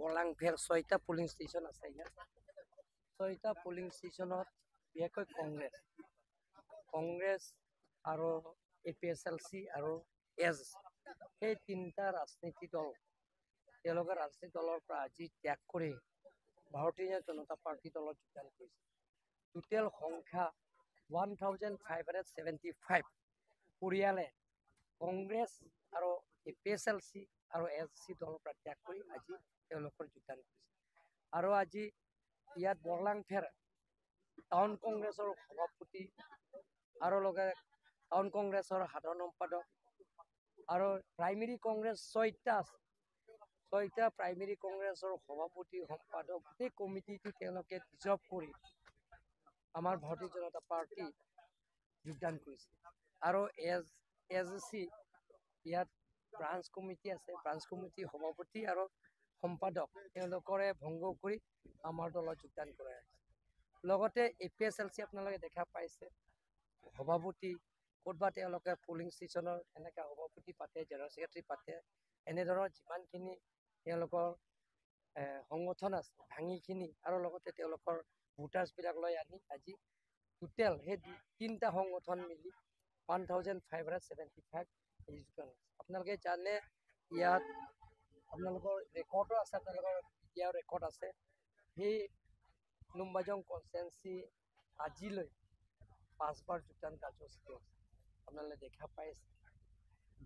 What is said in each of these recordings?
বৰলাংফেৰ 6টা polling station আছে। ইয়াত 6টা পলিং ষ্টেচনত বিশেষকৈ কংগ্ৰেছ কংগ্ৰেছ আৰু A P S L C আৰু এছ, সেই তিনিটা ৰাজনীতি দল তেওঁলোকে ৰাজনীতি দলৰ পৰা আজি ত্যাগ কৰি ভাৰতীয় জনতা পাৰ্টী দলত যোগদান কৰিছে। টোটেল সংখ্যা 1575 পৰিয়ালে কংগ্ৰেছ আৰু A P S L C আৰু এছ চি দলৰ পৰা ত্যাগ কৰি আজি তেওঁলোকৰ যোগদান কৰিছে। আৰু আজি ইয়াত বৰলাংফেৰ টাউন কংগ্ৰেছৰ সভাপতি আৰু লগে টাউন কংগ্ৰেছৰ সাধাৰণ সম্পাদক আৰু প্ৰাইমেৰী কংগ্ৰেছ 6টা আছে, 6টা প্ৰাইমেৰী কংগ্ৰেছৰ সভাপতি, সম্পাদক, গোটেই কমিটিটো তেওঁলোকে ডিজল্ভ কৰি আমাৰ ভাৰতীয় জনতা পাৰ্টী যোগদান কৰিছে। আৰু এছ এছ চি ইয়াত ব্ৰাঞ্চ কমিটি আছে, ব্ৰাঞ্চ কমিটিৰ সভাপতি আৰু সম্পাদক তেওঁলোকৰে ভংগ কৰি আমাৰ দলত যোগদান কৰাই আছে। লগতে A P S L C আপোনালোকে দেখা পাইছে, সভাপতি ক'তবা তেওঁলোকে পলিং ষ্টেচনৰ এনেকৈ সভাপতি পাতে, জেনেৰেল ছেক্ৰেটাৰী পাতে, এনেধৰণৰ যিমানখিনি তেওঁলোকৰ সংগঠন আছে ভাঙিখিনি আৰু লগতে তেওঁলোকৰ ভোটাৰ্ছবিলাক লৈ আনি আজি টোটেল সেই তিনিটা সংগঠন মিলি 1575 যোগদান হৈছে। আপোনালোকে জানে, ইয়াত আপোনালোকৰ ৰেকৰ্ডো আছে, আপোনালোকৰ মিডিয়াৰ ৰেকৰ্ড আছে। সেই লুম্বাজং কনষ্টিটুৱেঞ্চি আজিলৈ 5বাৰ যোগদান কাৰ্যসূচী আছে, আপোনালোকে দেখা পাইছে।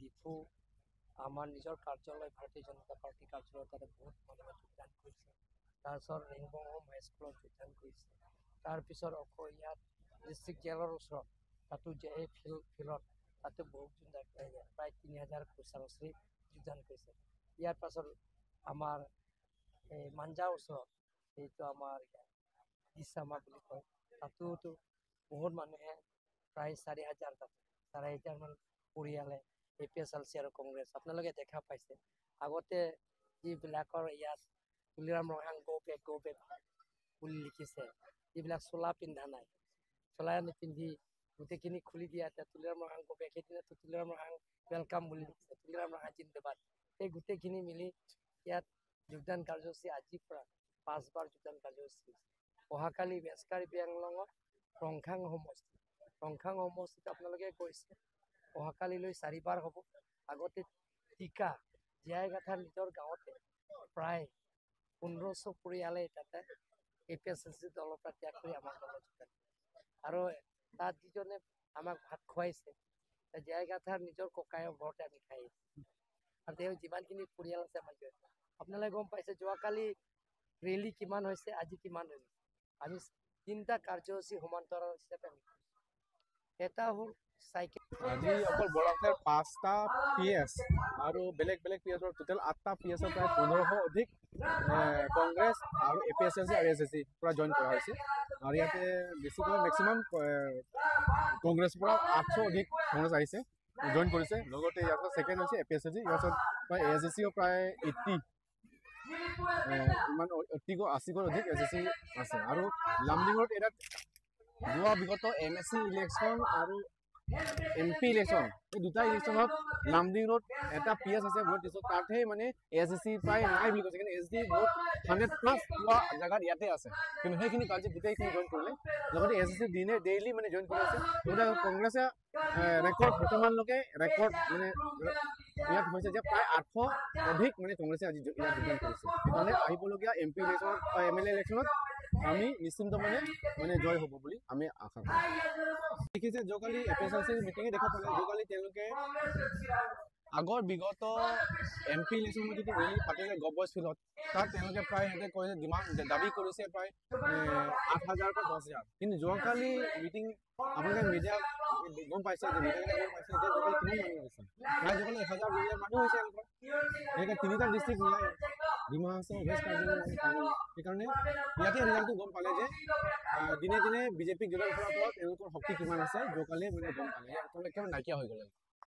ডিফু আমাৰ নিজৰ কাৰ্যালয় ভাৰতীয় জনতা পাৰ্টীৰ কাৰ্যালয়ত তাতে বহুত মানুহে যোগদান কৰিছে। তাৰপিছত ৰেংবং হোম হাইস্কুলত যোগদান কৰিছে। তাৰপিছত আকৌ ইয়াত ডিষ্ট্ৰিক্ট জেলৰ ওচৰত তাতো যে এই ফিল্ডত তাতো বহুত প্ৰায় 3000 ওচৰা-ওচৰি যোগদান কৰিছে। ইয়াৰ পাছত আমাৰ এই মাঞ্জাৰ ওচৰত এইটো আমাৰ ডিচামা বুলি কয়, তাতোতো বহুত মানুহে প্ৰায় 4000, তাত 4500মান পৰিয়ালে A P S L C আৰু কংগ্ৰেছ আপোনালোকে দেখা পাইছে। আগতে যিবিলাকৰ ইয়াত Tuliram Ronghang go back go back বুলি লিখিছে, যিবিলাক চোলা পিন্ধা নাই, চোলা নিপিন্ধি গোটেইখিনি খুলি দিয়া, এতিয়া তুলিৰাম ৰংহাং গ' বেক, সেইদিনা তুলিৰাম ৰংহাং welcome বুলি লিখিছে, তুলিৰাম ৰংহাং জিন্দাবাদ, সেই গোটেইখিনি মিলি ইয়াত যোগদান কাৰ্যসূচী আজিৰ পৰা 5বাৰ যোগদান কাৰ্যসূচী হৈছে। অহাকালি ৱেষ্ট কাৰ্বি আংলঙৰ ৰংখাং সমষ্টি, ৰংখাং সমষ্টিত আপোনালোকে গৈছে, অহাকালিলৈ 4বাৰ হ'ব। আগতে টিকা জীয়াইগাথাৰ নিজৰ গাঁৱতে প্ৰায় 1500 পৰিয়ালে তাতে A P S L C দলৰ পৰা ত্যাগ কৰি আমাৰ দলত যোগদান কৰিছে। আৰু তাত যিজনে আমাক ভাত খুৱাইছে, জীয়াইগাথাৰ নিজৰ ককায়ৰ ঘৰতে আমি খাই আহিছোঁ। আৰু তেওঁ যিমানখিনি পৰিয়াল আছে আমাৰ, আপোনালোকে গম পাইছে যোৱাকালি ৰেলী কিমান হৈছে, আজি কিমান হৈছে। আমি 3টা কাৰ্যসূচী সমান্তৰাল হিচাপে আমি কৰিছোঁ। এটা হ'ল চাইকেল। আজি অকল বৰলাংফেৰ 5টা পি এছ আৰু বেলেগ বেলেগ পি এছৰ টোটেল 8টা পি এছৰ প্ৰায় 1500 অধিক কংগ্ৰেছ আৰু A P S L C আৰু এছ এছ চি পৰা জইন কৰা হৈছে। আৰু ইয়াতে বেছিকৈ মেক্সিমাম কংগ্ৰেছৰ পৰা 800 অধিক কংগ্ৰেছ আহিছে, জইন কৰিছে। লগতে ইয়াৰ পাছত ছেকেণ্ড হৈছে A P S L C, ইয়াৰ পাছত প্ৰায় এছ এছ চিও প্ৰায় 80, ইমান 80কৈ অধিক এছ এছ চি আছে। আৰু লামডিঙত ইয়াত যোৱা বিগত এম এছ চি ইলেকশ্যন আৰু এম পি ইলেকশ্যন, এই দুটা ইলেকশ্যনত লামডিং ৰোড এটা পি এছ আছে বহুত দিছত, তাতহে মানে এছ এছ চি প্ৰায় নাই বুলি কৈছে, কিন্তু এছ ডি বহুত 100+ পোৱা জেগাত ইয়াতে আছে। কিন্তু সেইখিনি কাৰ্য গোটেইখিনি জইন কৰিলে, লগতে এছ এছ চি দিনে ডেইলি মানে জইন কৰি আছে। লগতে কংগ্ৰেছে ৰেকৰ্ড বৰ্তমানলৈকে ৰেকৰ্ড মানে ইয়াত হৈছে যে প্ৰায় 800 অধিক মানে কংগ্ৰেছে আজি ইয়াত যোগদান কৰিছে। সেইকাৰণে আহিবলগীয়া এম পি ইলেকশ্যনত, এম এল এ ইলেকশ্যনত আমি নিশ্চিন্ত মানে মানে জয় হ'ব বুলি আমি আশা কৰোঁ। দেখিছে যোৱাকালি এ পি এছ এল চিৰ মিটিঙে দেখা পালে, যোৱাকালি তেওঁলোকে আগৰ বিগত এম পি ইলেকশ্যনত যিটো ৰেলী পাতিলে গভ বইজ ফিল্ডত, তাত তেওঁলোকে প্ৰায় সিহঁতে কৈছে ডিমাণ্ড দাবী কৰিছে প্ৰায় 8000ৰ পৰা 10,000। কিন্তু যোৱাকালি মিটিং আপোনালোকে মিডিয়া গম পাইছে যে মিডিয়া গম পাইছে যে যোৱাকালি কিমান মানুহ হৈছে, প্ৰায় যোৱাকালি 1000 2000 মানুহ হৈছে তেওঁলোকৰ। সেইকাৰণে 3টা ডিষ্ট্ৰিক্ট মিলাই ডিমা হাছাও, ৱেষ্ট কাৰ্বি, সেইকাৰণে ইয়াতে ৰিজাল্টটো গম পালে যে দিনে দিনে বিজেপিক যোগদান কৰাৰ ফলত তেওঁলোকৰ শক্তি কিমান আছে যোৱাকালি মানে গম পালে, তেওঁলোকে একেবাৰে নাইকিয়া হৈ গ'ল।